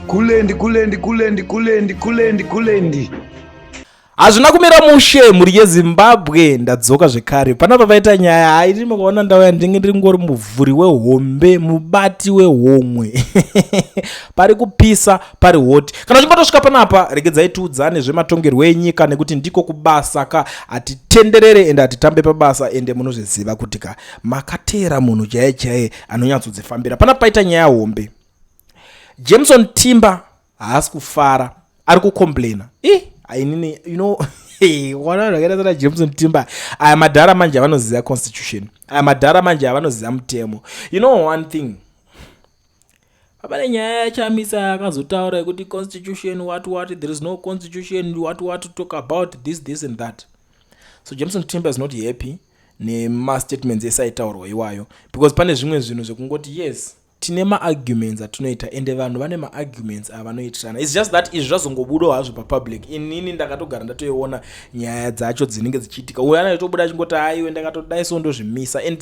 Kulendi, kulendi, kulendi, kulendi, kulendi, kulendi. Hazvina kumira mushe, mhuri yeZimbabwe. Ndadzoka zvekare panapa. Paita nyaya haiti makaona ndauya, ndinge ndiri ngori muvhuri wehombe, mubati wehomwe. Pari kupisa, pari hot. Kana uchinge watosvika panapa, regedzai tiudzane zvematongerwo enyika, nekuti ndiko kubasa ka. Hatitenderere ende hatitambe pabasa, ende munozviziva kuti ka makateera munhu chaiye chaiye anonyatsodzifambira. Panapa paita nyaya hombe. Jameson Timba haasi kufara, ari kucomplaina. I ainini, wana zvakaita sana Jameson Timba. Aya madhara manje avanoziva constitution, aya madhara manje avanoziva mutemo. You know one thing, pane nyaya yaChamisa yakazotaura yekuti constitution what what, there is no constitution, what what, to talk about this, this and that. So Jameson Timba is not happy nemastatements ese aitaurwa iwayo, because pane zvimwe zvinhu zvekungoti yes, tine maarguments atinoita, ende vanhu vane maarguments avanoitirana. It's just that izvi zvazongobudawo hazvo papublic. Inini ndakatogara ndatoiona nyaya dzacho dzinenge dzichiitika. Uyo anaitobuda achingoti, "Aiwe, ndakatodai so, ndozvimisa." And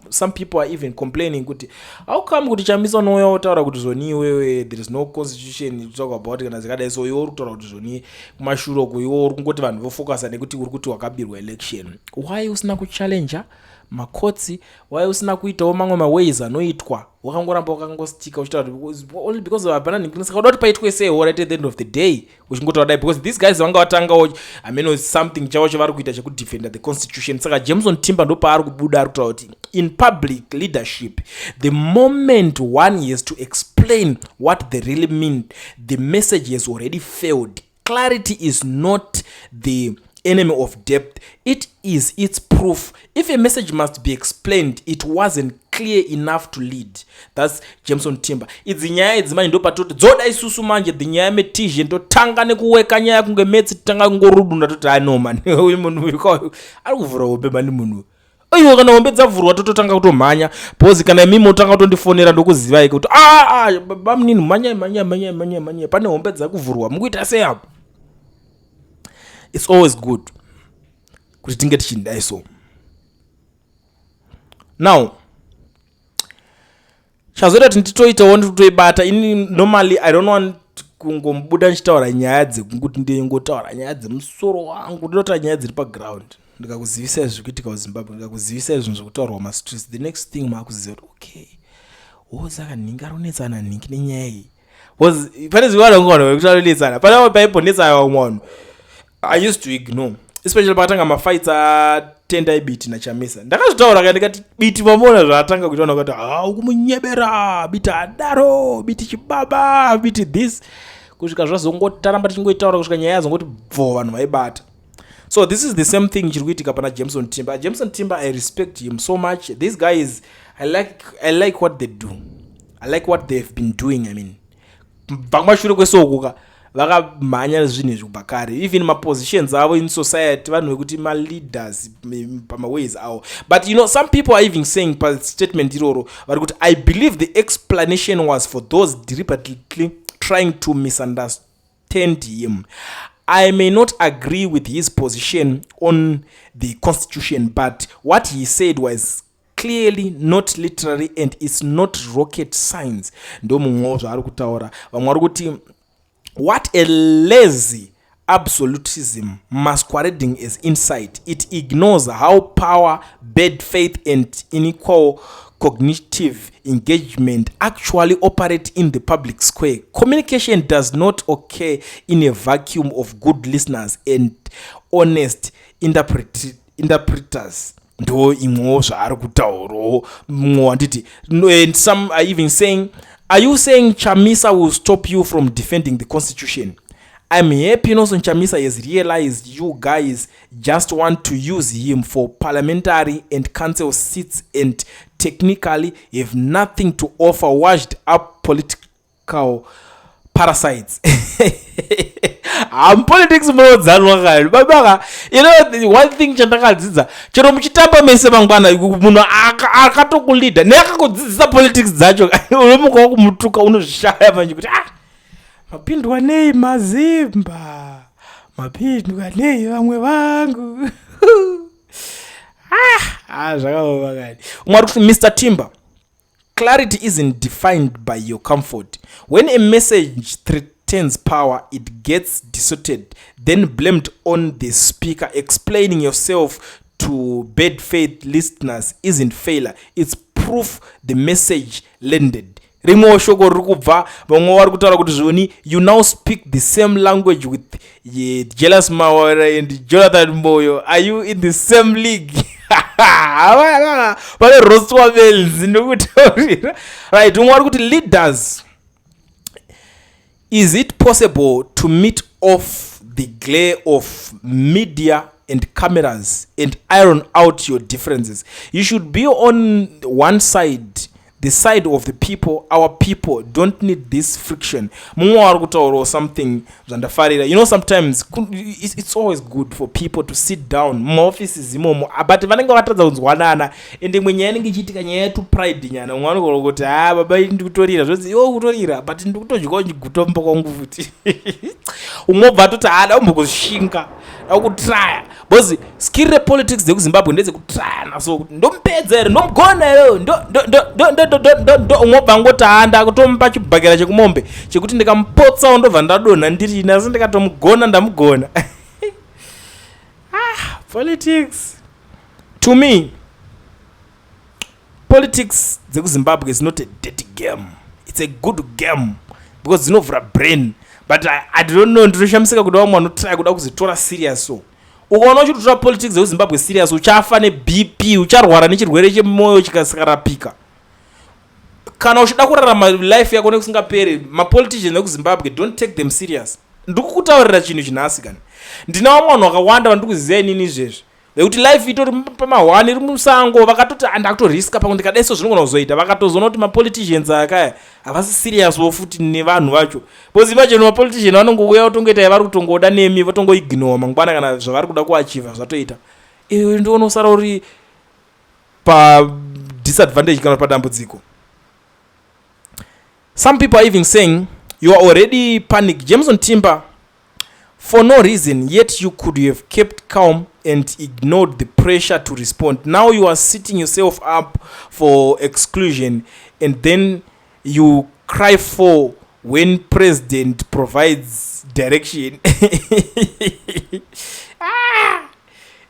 some people are even complaining kuti how come kuti Chamisa unouya wotaura kuti zvoni iwewe there is no constitution to talk about kana dzikadai so, iwe uri kutaura kuti zvoni kumashure uku, iwe uri kungoti vanhu vofocusa nekuti uri kuti wakabirwa election. Why usina kuchallenja macourts? Why usina kuitawo mamwe maways anoitwa? Wakangoramba wakangostika uchitaura kuti only because hapana nhingi. Saka uda kuti paitwe sei? Right, at the end of the day uchingotaura dai, because these guys vanga vatangawo, I mean, something chavo chavari kuita chekudefenda the constitution. Saka Jameson Timba ndopaari kubuda, ari kutaura kuti in public leadership, the moment one has to explain what they really mean, the message has already failed. Clarity is not the enemy of depth, it is its proof. If a message must be explained, it wasn't clear enough to lead. That's Jameson Timba. Idzi nyaya idzi manje ndopatoti dzoda isusu manje the nyaya metizhe, totanga nekuweka nyaya kunge metsi, totanga kungorudunda, toti ano man, uyu munhu uyu ari kuvhura hombe mani munhu aiwa. Kana hombe dzavhurwa, tototanga kutomhanya, because kana imimi otanga kutondifonera, ndokuzivai kuti aa ah, bamunini, mhanyai, mhanyai, mhanyai, mhanyai, mhanyai, pane hombe dzakuvhurwa, mukuita sei apo? It's always good kuti tinge tichindai. So now chazoita kuti nditoitawo, nditoibata ini. Normally I don't want kungobuda ndichitaura nyaya dzekunguti ndingotaura nyaya dzemusoro wangu. Ndinotaura nyaya dziri paground. Ndikakuzivisai zviri kuitika kuZimbabwe, ndikakuzivisai zvinhu zvekutaurwa mumastreets, the next thing maakuziva kuti okay, wo saka nhingi ari kunetsana nhingi nenyaya iyi, because pane zvimwe vanhu vanhu vekuti vanonetsana. Pane paimbonetsana vamwe vanhu I used to ignore, especially pakatanga mafights aTendai Biti naChamisa. Ndakazvitaura ka, ndikati Biti mamuona zvaatanga kuita, vanhu vakati, "Ha, ukumunyebera Biti, adaro Biti chibaba, Biti this," kusvika zvazongoti taramba tichingoitaura kusvika nyaya yazongoti bvo, vanhu vaibata. So this is the same thing chiri kuitika pana Jameson Timba. Jameson Timba, I respect him so much. These guys, I like what they do, I like what they've been doing. I mean, kubva kumashure kwesokuka vakamhanya zvinhu izvi kubva kare, even mapositions avo in society, vanhu vekuti maleaders pamaways avo. But some people are even saying pastatement iroro, vari kuti, "I believe the explanation was for those deliberately trying to misunderstand him. I may not agree with his position on the constitution, but what he said was clearly not literary and it's not rocket science." Ndo mumwewo zvaari kutaura. Vamwe vari kuti, "What a lazy absolutism masquerading as insight. It ignores how power, bad faith and unequal cognitive engagement actually operate in the public square. Communication does not occur in a vacuum of good listeners and honest interpreters." Ndo imwewo zvaari kutaurawo mumwe wanditi. And some are even saying, "Are you saying Chamisa will stop you from defending the constitution? I'm happy Nelson Chamisa has realized you guys just want to use him for parliamentary and council seats and technically have nothing to offer. Washed up political parasites." Hamupolitics munodzanwa kani babaka. The one thing chandakadzidza, chero muchitamba mese, mangwana munhu akatokulida neakakudzidzisa politics dzacho, unomuka wakumutuka, unozvishaya manje kuti ah, mapindwa nei mazimba, mapindwa nei vamwe vangu. Ah, zvakaoma kani. Umwe ari kuti, "Mr Timber Clarity isn't defined by your comfort. When a message threatens power, it gets distorted, then blamed on the speaker. Explaining yourself to bad faith listeners isn't failure, it's proof the message landed. Rimwewo shoko riri kubva, vamwe vari kutaura kuti zvoni, you now speak the same language with Jealous Mawara and Jonathan Moyo. Are you in the same league? Pane rostwa benzi ndokutaurira. Right, umwe vari kuti, leaders, is it possible to meet off the glare of media and cameras and iron out your differences? You should be on one side, the side of the people. Our people don't need this friction. Mumwe wari kutaurawo something zvandafarira. Sometimes it's always good for people to sit down mumaoffices imomo, but vanenge vatadza kunzwanana, ende imwe nyaya inenge ichiitika, nyaya yetupride nyana. Umwe anogona kuti, "Ha, baba, ndikutorira." Zvonzi, "Iwe kutorira, but ndikutodyawo chigutombo kwangu futi." Umwe obva atoti, "Ha, daumbokuzvishinga, dakutraya," because skill repolitics dzekuZimbabwe ndedzekutrayana. So ndomupedza here? Ndomugona here? Ndo umwe obva angoti, "Ha, ndakutomupa chibhakera chekumombe chekuti ndikamupotsawo ndobva ndadonha ndirini, asi ndikatomugona ndamugona." Ah, politics to me, politics dzekuZimbabwe is not a dirty game, it's a good game because dzinovhura brain. But I don't know, ndinoshamisika kuti vamwe vanotraya kuda kuzitora serious. So ukaona uchitotora politics dzekuZimbabwe serious, uchafa neBP, ucharwara nechirwere chemwoyo chikasikarapika. Kana uchida kurarama life yako nekusingaperi, mapoliticians ekuZimbabwe, don't take them serious. Ndikukutaurira chinhu chinhasi kani, ndina vamwe vanhu vakawanda vandiri kuziva inini izvezvi vekuti life itori pamahwani, iri musango, vakatoti, "Andakutoriska pamwe ndikadai so zvinogona kuzoita." Vakatozoona kuti mapoliticians akaya havasi serious wo futi nevanhu vacho, because imagine, mapolitician vanongouya votongoita yavari kutongoda nemi, votongoignore mangwana kana zvavari kuda kuachieva zvatoita. Iwe ndionosara uri padisadvantage kana padambudziko. Some people are even saying you are already panic, Jameson Timber, for no reason, yet you could have kept calm and ignored the pressure to respond. Now you are setting yourself up for exclusion, and then you cry for when president provides direction. Ah!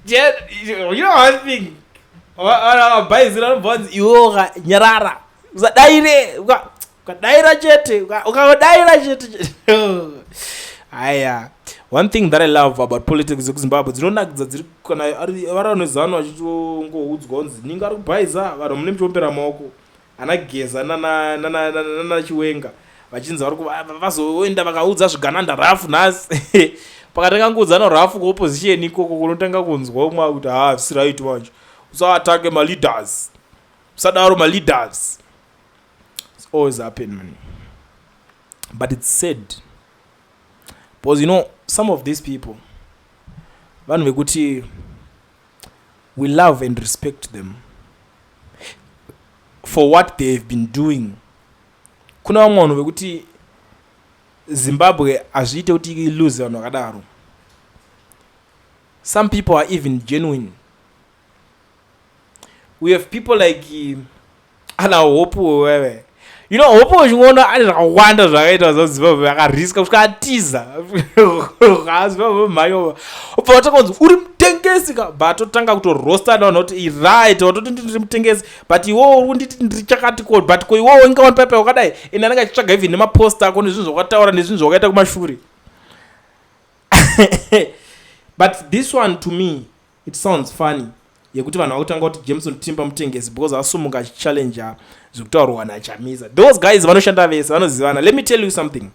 You know one thing, vabhaizira vanobva vanzi, "Iwoka nyarara, usadaire. Ukadaira chete, ukadaira chete." Aya, one thing that I love about politics dzekuZimbabwe, dzinonakidza dziri kana vari vanozano vachitongoudzwa kunzi ninga ari kubhaiza, vanhu mune muchiombera maoko, ana Geza nana Chiwenga vachinzi vari vazoenda vakaudza zvigananda rafu. Nhasi pakatanga kuudzana rafu kuopposition ikoko, kunotanga kunzwa umwe kuti, "Ha, zvisi right manje, usaatake maleaders, usadaro maleaders." It's always happen, man, but it's sad because some of these people, vanhu vekuti we love and respect them for what they have been doing. Kuna vamwe vanhu vekuti Zimbabwe hazviite kuti ilose vanhu vakadaro. Some people are even genuine. We have people like ana Hope wewe. Hope uchiona ane zvakawanda zvakaita zaZimbabwe, akariska kusvika atiza Zimbabwe, mhanyo, ubva watanga kunzi uri mutengesi ka, but totanga kutorosta navanhu kuti, "Right, watoti ndiri mutengesi, but iwowo uri kunditi ndiri chakati ko, but ko iwowo ingawani paipai wakadai?" Ende anenge achitsvaga even nemaposta ako nezvinhu zvawakataura nezvinhu zvawakaita kumashure. But this one, to me it sounds funny, yekuti vanhu vakutanga kuti Jameson Timber mutengesi because asumuka achichallenja zvekutaurwa naChamisa. Those guys vanoshanda vese, vanozivana. Let me tell you something.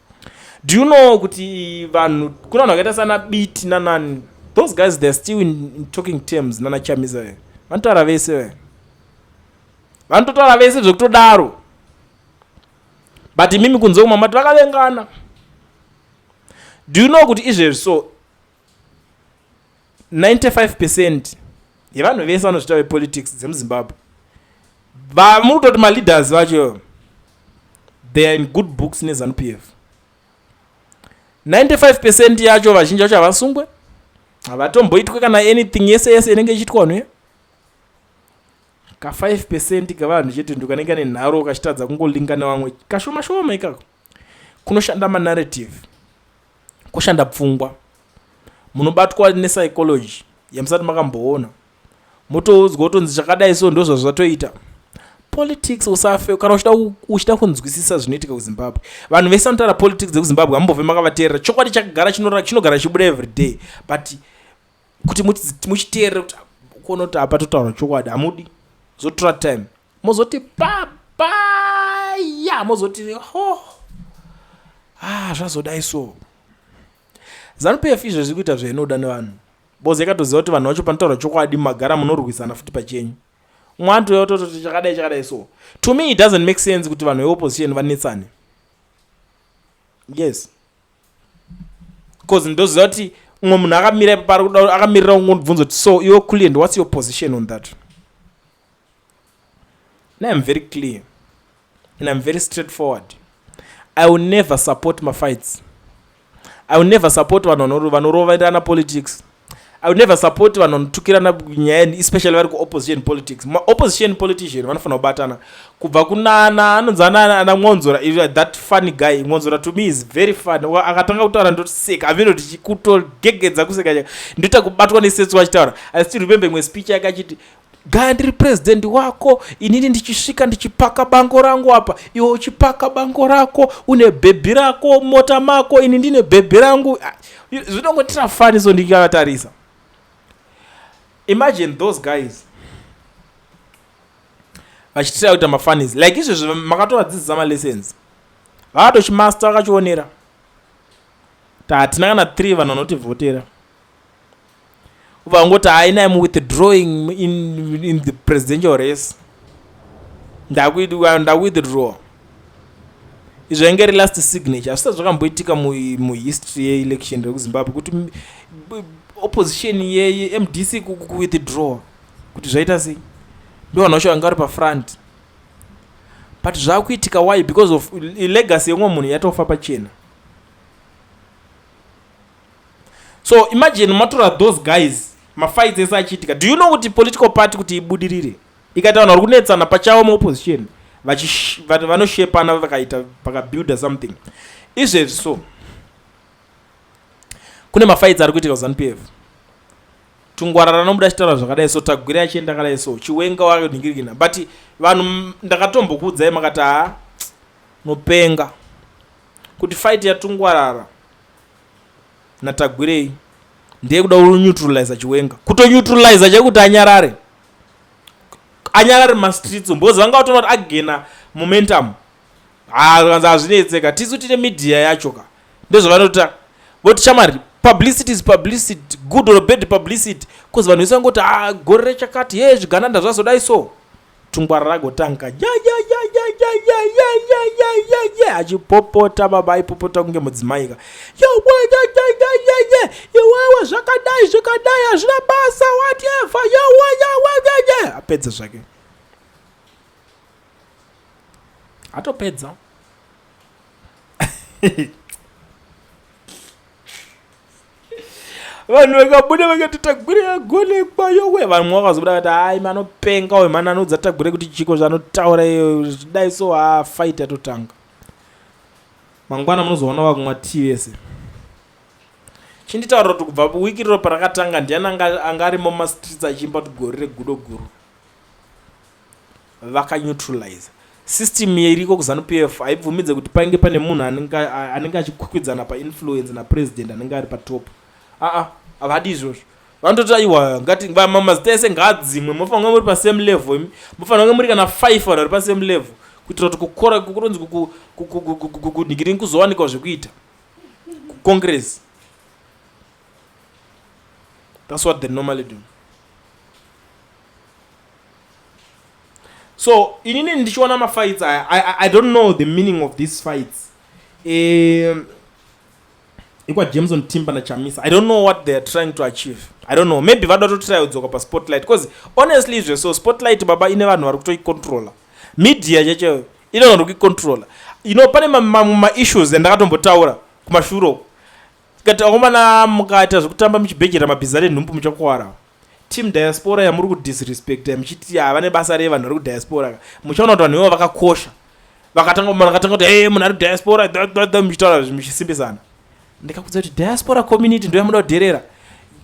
Do you know kuti vanhu, kuna vanhu vakaita sana Biti nanani, those guys, they're still in talking terms nana Chamisa. Ve vanotaura vese, ve vanototaura vese zvekutodaro, but imimi kunze kumamati vakavengana. Do you know kuti izvezvi so 95% yevanhu vese vanozvita vepolitics dzemuZimbabwe, muri kutoti maleaders vacho, they are in good books neZANU PF? 95% yacho, vazhinji vacho havasungwe, havatomboitwe kana anything yese yese inenge ichiitwa vanhu. Ka 5% kavanhu chete ndokanenge kane nharo kachitadza kungolinga nevamwe kashoma shoma ikako. Kunoshanda manarrative, kushanda pfungwa. Munobatwa nepsychology yamusati makamboona. Motoudzwa kutonzi chakadai so ndozvazvatoita. Politics usafe kana uchida uchida kunzwisisa zvinoitika kuZimbabwe. Vanhu vese vanotaura politics dzekuZimbabwe hamumbofe makavateerera. Chokwadi chakagara chinogara chichibuda every day, but kuti muchiteerere kuti kuona kuti apa totaura chokwadi hamudi, zotora time mozoti papaya, mozoti ho ah, zvazodai. So ZANU PF izvo zviri kuita zvainoda nevanhu because yakatoziva kuti vanhu vacho panotaura chokwadi magara munorwisana futi pachenyu. Mwantu yotototi chakadai chakadai. So to me it doesn't make sense kuti vanhu veopposition vanetsane. Yes, because ndoziva kuti umwe munhu akamira ipapo ari kuda akamirira kungobvunza kuti, "So iwe Kulliant, what's your position on that?" Now I'm very clear and I'm very straightforward. I will never support my fights. I will never support vanhu vanoroverana politics. I will never support vanhu vanotukirana nyaya, especially vari kuopposition politics. Maopposition politician vanofanira kubatana kubva kunana anonzi ana Mwonzora. That funny guy Mwonzora to me is very funny. Akatanga kutaura ndoseka, aminoti kutogegedza kuseka, ndoita kubatwa nesetso achitaura. I still remember imwe speech yake achiti, "Gaya, ndiri president wako inini, ndichisvika ndichipaka bango rangu apa, iwe uchipaka bango rako, une bhebhi rako mota mako, ini ndine bhebhi rangu." Ah, zvinongotira funny. So ndikavatarisa, imagine those guys vachitira kuita mafunnies like izvezvi, makatovadzidzisa malessons, vakatochimaster, vakachionera kuti hatina kana 3 vanhu vanotivhotera. Ubva ngoti, "Haina, im withdrawing in the presidential race, ndakuwithdraw." Izvo yange ri last signature. Hazvisati zvakamboitika muhistory yeelection rekuZimbabwe kuti opposition yeMDC kuwithdraw, kuti zvaita sei. Ndo vanhu vacho vanga vari pafront, but zvaakuitika. Why? Because of legacy yemumwe munhu yatofa pachena. So imagine matora those guys, mafights ese achiitika. Do you know kuti political party kuti ibudirire, ikaita vanhu vari kunetsana pachavo muopposition, vanoshepana, vakaita vakabuilda something? Izvezvi so kune mafights ari kuitika kuZANU PF. Tungwarara nomuda achitaura zvakadai so, Tagwirei achienda akadai so, Chiwenga wakanhingirikina. But vanhu ndakatombokuudzai makati, "Ha, nopenga," kuti fight yaTungwarara naTagwirei ndeyekuda kuneutralize Chiwenga, kutoneutralize chekuti anyarare, anyarare mumastreets, because vanga vatoona kuti againa momentum. Kanzi hazvinetseka, tisu tine media yacho ka. Ndezvavanota voti, "Shamari, publicity is publicity, good or bad publicity," because vanhu vese vangoti, "A gore rechakati ye zvigananda zvazodai." So Tungwara ragotanga ya achipopota. Baba aipopota kunge mudzimai ka. "Yowe, iwewe, zvakadai zvakadai, hazvina basa, whatever, yowe." Apedza zvake, atopedza. Vanhu vakabuda vakati, "Tagwirei agonekwa, yowe." Vamwe vakazobuda vakati, "Hai, manopenga uyu, mani anoudza Tagwirei kuti chiko zvaanotaura iyo zvidai." So ha, fight yatotanga. Mangwana munozoona vakumwa tii vese. Chinditaurira kuti kubva wiki riro parakatanga, ndiani anga arimo mumastreets achiimba kuti gore regudo guru? Vakaneutralize system iriko kuZANU PF. Haibvumidze kuti painge pane munhu anenge achikwikwidzana painfluence napresident anenge ari patop. Aa, havadi izvozvo. Vanototi, "Aiwa, ngati mazita ese ngaadzimwe, mofanira kunge muri pasame level imi, mofanira kunge muri kana 5 vanhu vari pasame level, kuitira kuti kukora kuronzi kunhikirini kuzowanikwa zvekuita kucongress." That's what they normally do. So inini ndichiona mafights aya, I don't know the meaning of these fights ikwaJameson Timba naChamisa. I don't know what they are trying to achieve. I don't know, maybe vada kutotry kudzoka paspotlight, because honestly izve so spotlight, baba, ine vanhu vari kutoicontrola. Media checheyo ine vanhu vari kuicontrola. Pane mamwe maissues andakatombotaura kumashure uko, tikati, "Akomana, mukaita zvekutamba muchibhejera mabhiza nenhumbu, muchakuwara." Team diaspora yamuri kudisrespecta muchiti havane basa rei vanhu vari kudiaspora, muchaona kuti vanhu ivo vakakosha. Vakatanga vakatanga kuti, "Hey, munhu ari kudiaspora," muchitaura muchisimbisana. Ndikakudza kuti diaspora community ndo yamuda kudherera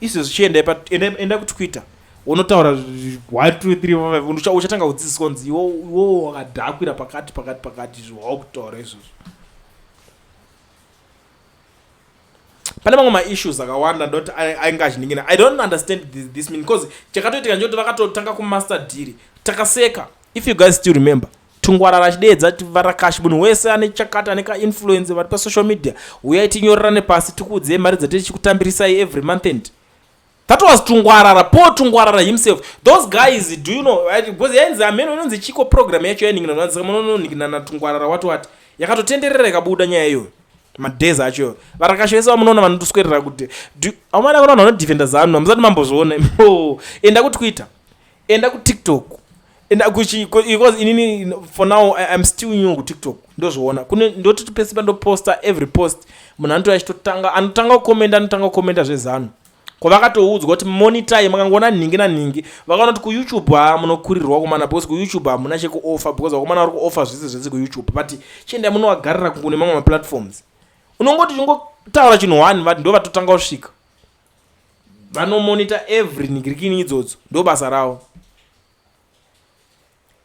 izvezvi. Chienda, enda kuTwitter, unotaura 1 2 3 4 5, uchatanga kudzidziswa kunzi iwo wakadhakwira pakati pakati pakati. Izvo wakutaura izvozvo, pane mamwe maissues akawanda ndoti ainge achiningina. I don't understand this mean, because chakatoitika ndechekuti vakatotanga kumaster deal. Takaseka, if you guys still remember, Tungwarara achideedza varakashi, munhu wese ane chakati, ane kainfluence, vari pasocial media, uyai tinyorerane pasi, tikuudzei mari dzatichikutambirisai every month. And that was Tungwarara, Paul Tungwarara himself. Those guys, do you know, because yainzi ameno inonzi chiko program yacho yainingina naTungwarara, wati wati yakatotenderera, ikabuda nyaya iyoyo madays acho. Varakashi vese vamunoona vanotoswerera kuti amana kuna vanhu vanodefenda ZANU, hamusati mambozviona. Enda kuTwitter, enda kuTikTok, enda kuchi, because inini for now I'm still new kuTikTok. Ndozviona kune ndototi pese pandoposta, every post munhu anotouya achitotanga, anotanga kukomenda, anotanga kukomenda zveZANU. Kwavakatoudzwa kuti monitai, makangoona nhingi nanhingi, vakaona kuti kuYouTube ha munokurirwa kumana, because kuYouTube hamuna chekuoffer, because vakomana vari kuoffer zvese zvese kuYouTube. But chiendai munovagarira kune mamwe maplatforms. Unongoti uchingotaura chinhu one, vati ndo vatotanga kusvika, vanomonita every nhingirikini idzodzo. Ndo basa ravo,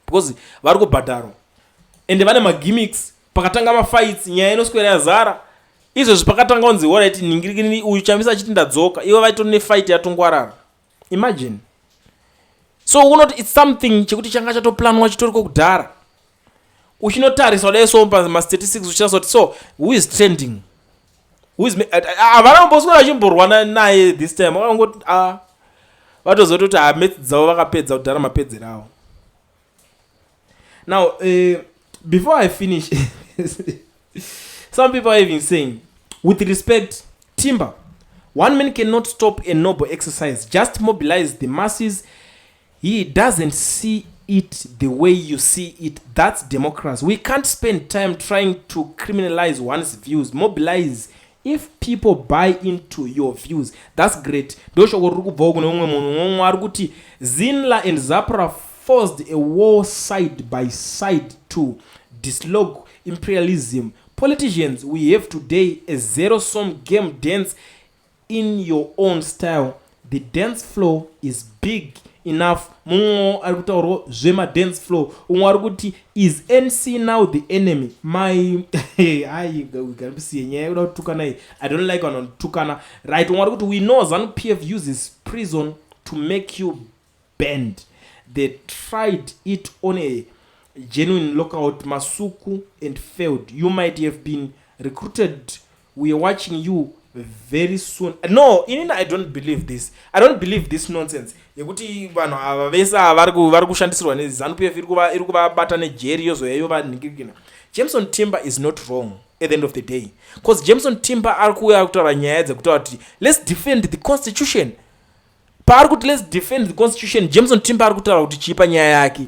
because vari kubhadharwa ende vane magimmicks. Pakatanga mafights, nyaya inoswera yazara izvozvi. Pakatanga kunzi alright, nhingirikini uyu Chamisa achiti ndadzoka, ivo vaitori nefight yaTungwarara. Imagine. So unoti it's something chekuti changa chatoplanwa, chitoriko kudhara. Uchinotarisa kudai so pamastatistics, uchitarisa kuti so who is trending, who is, havana kumboswera vachimborwa naye this time. Vakangoti a vatozototi hametsi dzavo vakapedza kudhara, mapedzero avo. Now, before I finish, some people are even saying, "With respect, Timber, one man cannot stop a noble exercise. Just mobilize the masses. He doesn't see it the way you see it. That's democracy. We can't spend time trying to criminalize one's views. Mobilize. If people buy into your views, that's great." Ndo shoko riri kubvawo kune umwe munhu. Mumwe ari kuti, "ZINLA and ZAPRA forced a war side by side to dislodge imperialism. Politicians we have today, a zero sum game. Dance in your own style. The dance floor is big enough." Mumwe ari kutaurawo zvemadance floor. Umwe ari kuti, "Is NC now the enemy?" My ai, garisiye nyaya yekuda kutukana iyi. I don't like vanhu vanotukana, right? Umwe ari kuti, "We know ZANU PF uses prison to make you bend. They tried it on a genuine lockout Masuku and failed. You might have been recruited. We are watching you very soon." No, inini I don't believe this. I don't believe this nonsense yekuti vanhu ava vese ava vari kushandisirwa neZANU PF, iri kuvabata nejeri, yozoya yovanhingirikina. Jameson Timber is not wrong at the end of the day, because Jameson Timber ari kuuya kutaura nyaya dzekutaura kuti let's defend the constitution. Paari kuti let's defend the constitution, Jameson Timber ari kutaura kuti chipa nyaya yake.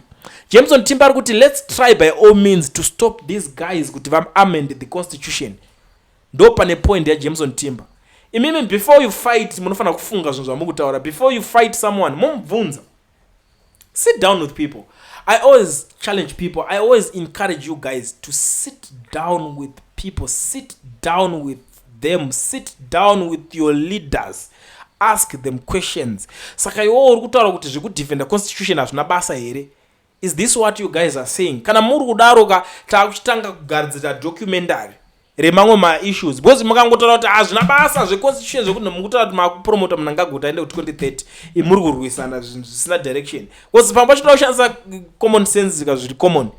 Jameson Timber ari kuti let's try by all means to stop these guys kuti vaamend the constitution. Ndo pane point yaJameson Timber. Imimi, before you fight, munofanira kufunga zvinhu zvamukutaura. Before you fight someone, mumubvunza. Sit down with people. I always challenge people, I always encourage you guys to sit down with people. Sit down with them, sit down with your leaders, ask them questions. Saka iwowo uri kutaura kuti zvekudefenda constitution hazvina basa here? Is this what you guys are saying? Kana muri kudaro ka, taakuchitanga kugadzira documentary remamwe maissues, because mukangotaura kuti hazvina basa zveconstitution, zvekuti mukutaura kuti makupromota Mnangagwa kuti aende ku2030, muri kurwisana zvinhu zvisina direction, because pamba chinoda kushandisa common sense ka, zviri common.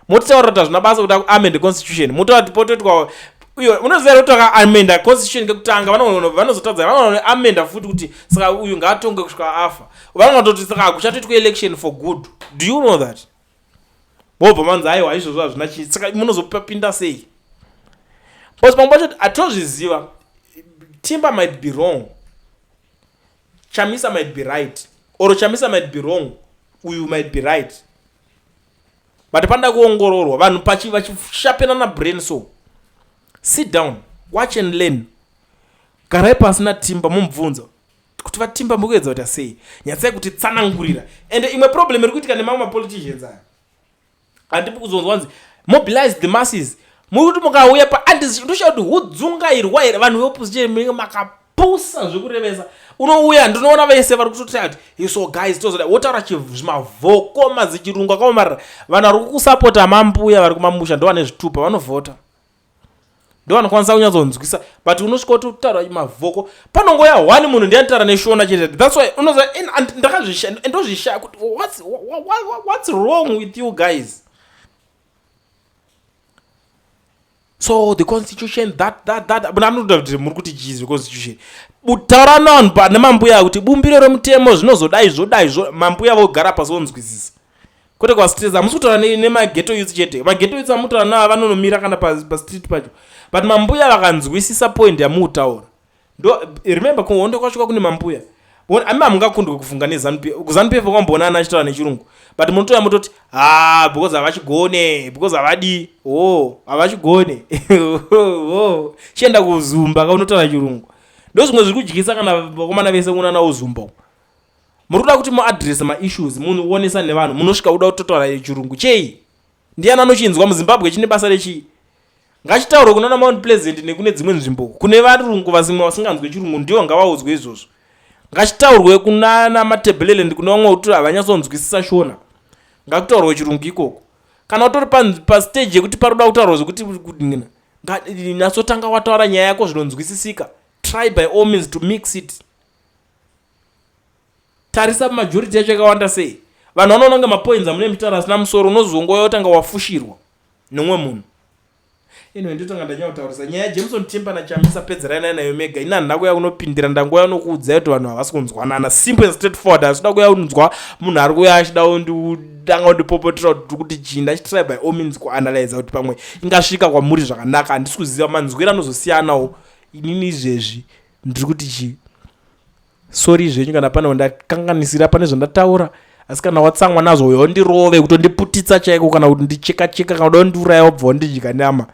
Motitaura kuti hazvina basa kuti amend constitution, motaura kuti potoitwa uyo, unoziva kuti vakaamenda constitution kekutanga, vanozotadza, vanoamenda futi kuti saka uyu ngaatonge kusvika afa. Vanongatoti saka hakuchatoitwa election for good. Do you know that? Vobva manzi aiwa, izvozvo hazvina chii. Saka munozopinda sei? Because pamwe pacho hatozviziva. Timber might be wrong, Chamisa might be right, or Chamisa might be wrong, uyu might be right, but panoda kuongororwa vanhu vachishapenana brain. So sit down, watch and learn. Garai pasi naTimba, mumubvunza. Kuti vaTimba mukuedza kuita sei? Nyatsai kuti tsanangurira. Ende imwe problem iri kuitika nemamwe mapoliticians aya, handipi kuzonzwa nzi mobilize the masses. Muri kuti mukauya pa ndoshaya kuti hudzungairwa here vanhu veopposition, munenge makapusa zvekurevesa. Unouya, ndinoona vese vari kutotaya kuti, "So guys, tozoda," wotaura zvimavhoko mazichirungu akaomarara. Vanhu vari kukusapota mambuya vari kumamusha, ndo vane zvitupa, vanovhota, ndo vanokwanisa kunyatsonzwisa. But unosvika kutaura mavhoko, panongoya one munhu ndianotaura neShona chete. That's why unoza ndozvishaya kuti what's wrong with you guys. So the constitution, that that that, but anoda kuti muri kuti chii zveconstitution? Taura navanhu nemambuya kuti bumbiro remutemo zvinozodai, zvodai zvo. Mambuya vogara pasi vonzwisisa, kwete kwastress. Hamusi kutaura nemaghetto youth chete. Maghetto youth amutaura navo vanonomira kana pastreet pacho, but mambuya vakanzwisisa point yamutaura. Ndo remember, kuhondo kwasvika kune mambuya. Ami hamungakundwe kufunga neZANU PF. KuZANU PF kwamboona ana achitaura nechirungu, but munotoya mutoti, "Ha, because havachigone, because havadi." O oh, havachigone. Oh, chienda kuzumba kaunotaura chirungu. Ndo zvimwe zviri kudyisa kana vakomana vese kunana uzumba. Muri kuda kuti muadrese maissues, muonesa nevanhu, munosvika kuda kutotaura chirungu chei? Ndiani anochinzwa muZimbabwe? Chine basa rechii? Ngachitaurwe kunana Mount Pleasant nekune dzimwe nzvimbo kune varungu vasimwe vasinganzwe chirungu, ndivo ngavaudzwe izvozvo. Ngachitaurwe kunana Matebeleland, kune vamwe kuti havanyatsonzwisisa Shona, ngakutaurwe chirungu ikoko. Kana utori pastage yekuti paroda kutaurwa zvekuti nyatsotanga wataura nyaya yako zvinonzwisisika. Try by all means to mix it. Tarisa majority yacho yakawanda sei. Vanhu vanoona kunge mapoints amune mutaura asina musoro. Unozongoya wotanga wafushirwa nomwe munhu. Anyway, ndotanga ndanyataurisa nyaya yaJameson Timba naChamisa. Pedzerai nayo nayo mega. Ina handina kuya kunopindira, ndangoya nokuudzai kuti vanhu havasi kunzwanana. Simple and straight forward. Asida kuya kunzwa munhu ari kuya achida kunditanga kundipopotera kuti kuti chii. Ndachitry by all means kuanalyza kuti pamwe ingasvika kwamuri zvakanaka. Handisi kuziva, manzwiro anozosiyanawo. Inini izvezvi ndiri kuti chii? Sorry zvenyu kana pane wandakanganisira pane zvandataura, asi kana watsamwa nazvo, uyo ndirove, kutondiputitsa chaiko, kana kuti ndicheka cheka, kana kuda kundiuraya, wobva wandidya nyama.